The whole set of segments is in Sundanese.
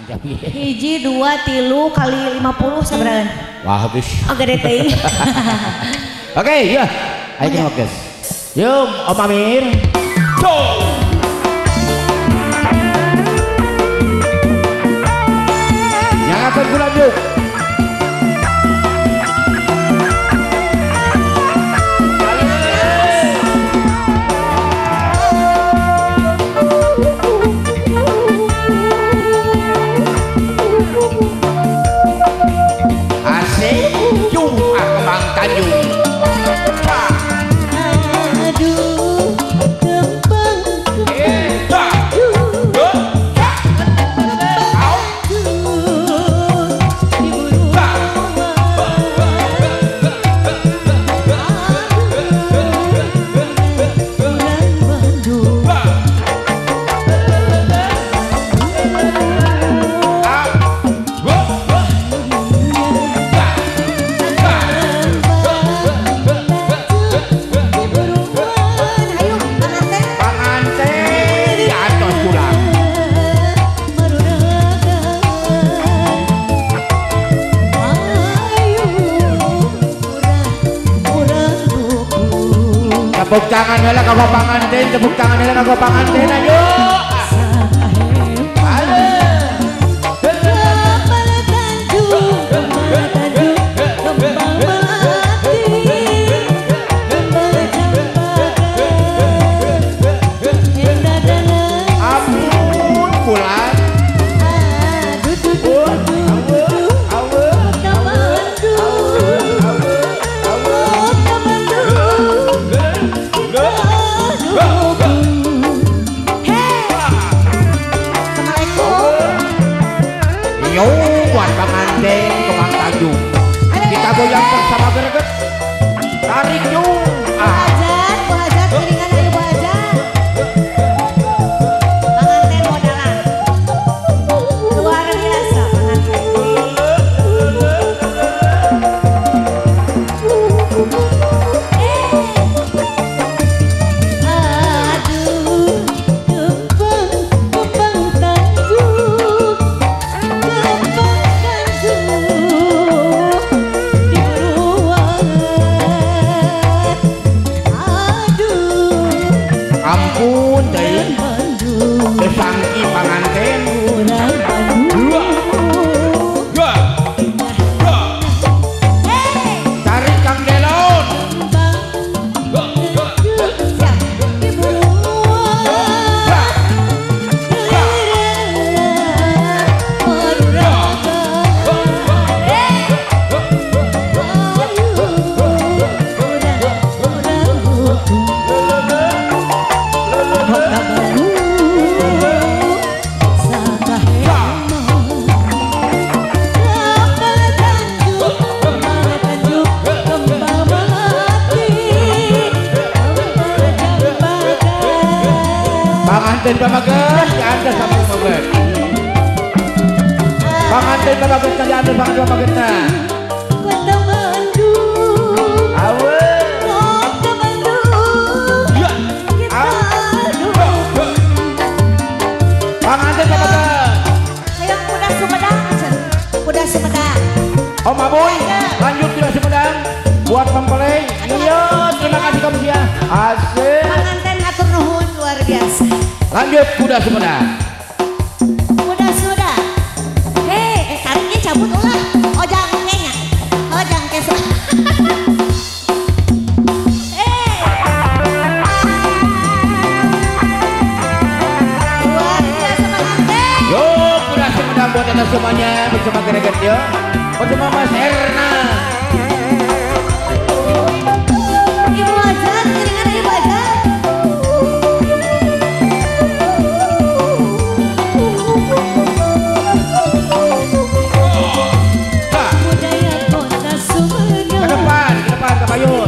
Hiji, 2, 3 kali 50 sabaraha? Wah, habis. Oh, gede teuing. Oke, ya. Ayo kita guys. Yuk, Om Amir. Go. Nyalakan gula yuk. Aduh, kembang Tepuk tangan heula ka panganten, tepuk tangan heula ka panganten, ayo. Ampun pulang. Yo, buat panganten Kemang Tanjung. Kita goyang bersama greget. Tarik yuk. Bu Hajat, piringan ayo Bu Hajat. Panganten modalan. Luar biasa panganten. Aduh, kembang, kembang Tanjung, kembang Tanjung di ruangan. Aduh, ampun teh, kesangki panganten. Tarik Kang Delon. Panganten pamaget, anda sama pamaget. Panganten pamaget, anda sama pamagetna. Kota Bandung, awe. Kota Bandung, kita dukung. Panganten pamaget. Ayo kuda Sumedang, kuda Sumedang. Om Aboy, lanjut kuda Sumedang buat mempelai. Iya, terima kasih kamu ya. Asik. Panganten hatur nuhun luar biasa. Lanjut kuda Sumedang. Kuda Sumedang. Hei, tariknya cabut ulah. Ojang kayaknya. Ojang kesel. Luar biasa panganten. Yo, kuda Sumedang buat anda semuanya bersama greget yo. Bersama Mas Erna. Ibu Hajat, piringan Ibu Hajat. Budaya kota Sumedang. Ke depan, ke payun.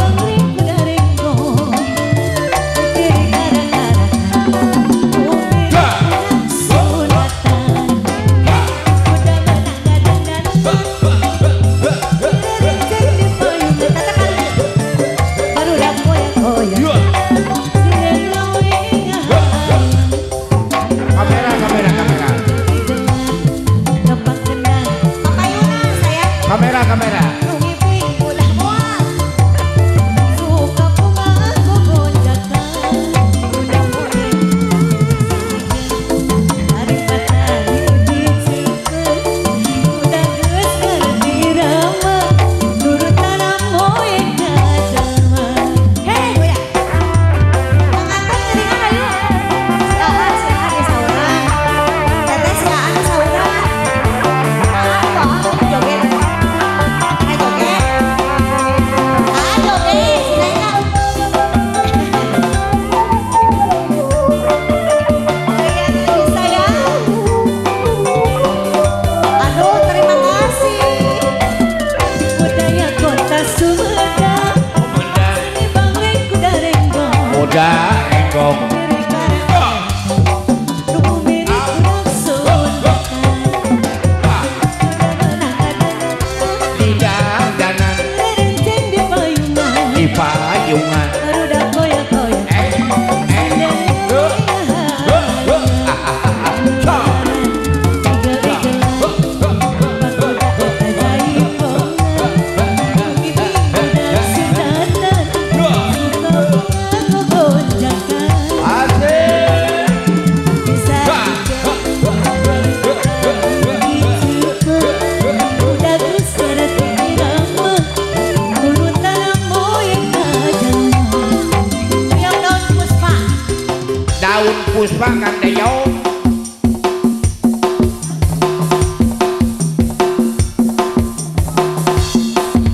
Puspa Kang Deyo.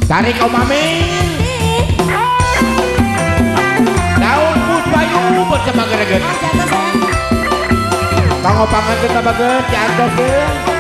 Tarik Om Amin. Daun Puspa yuk bersama Greget. Kanggo panganten tabageun diantoskeun.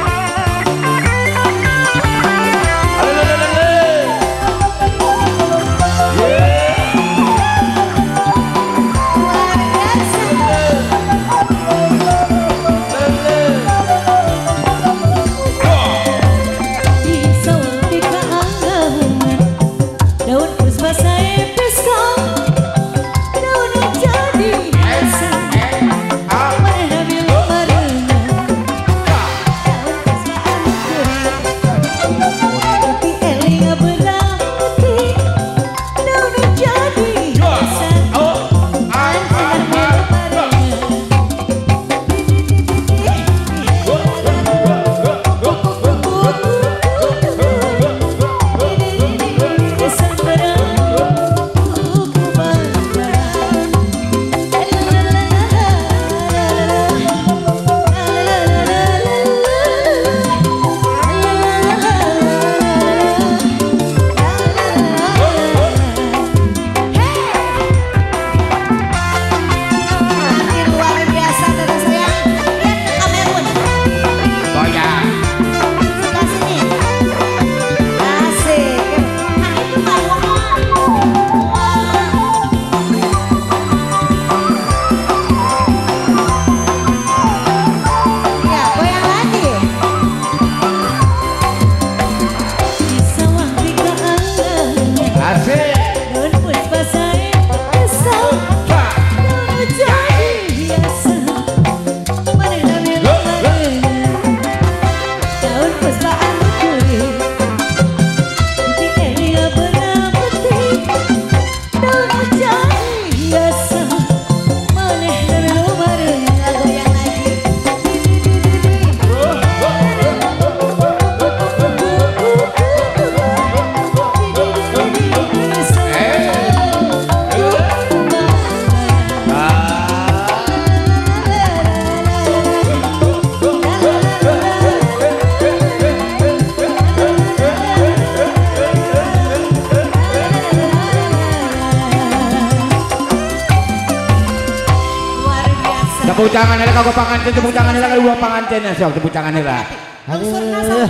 Tepuk tangan heula ka panganten, tepuk tangan heula ka dua panganten sok tepuk tangan heula. Aduh.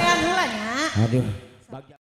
Aduh.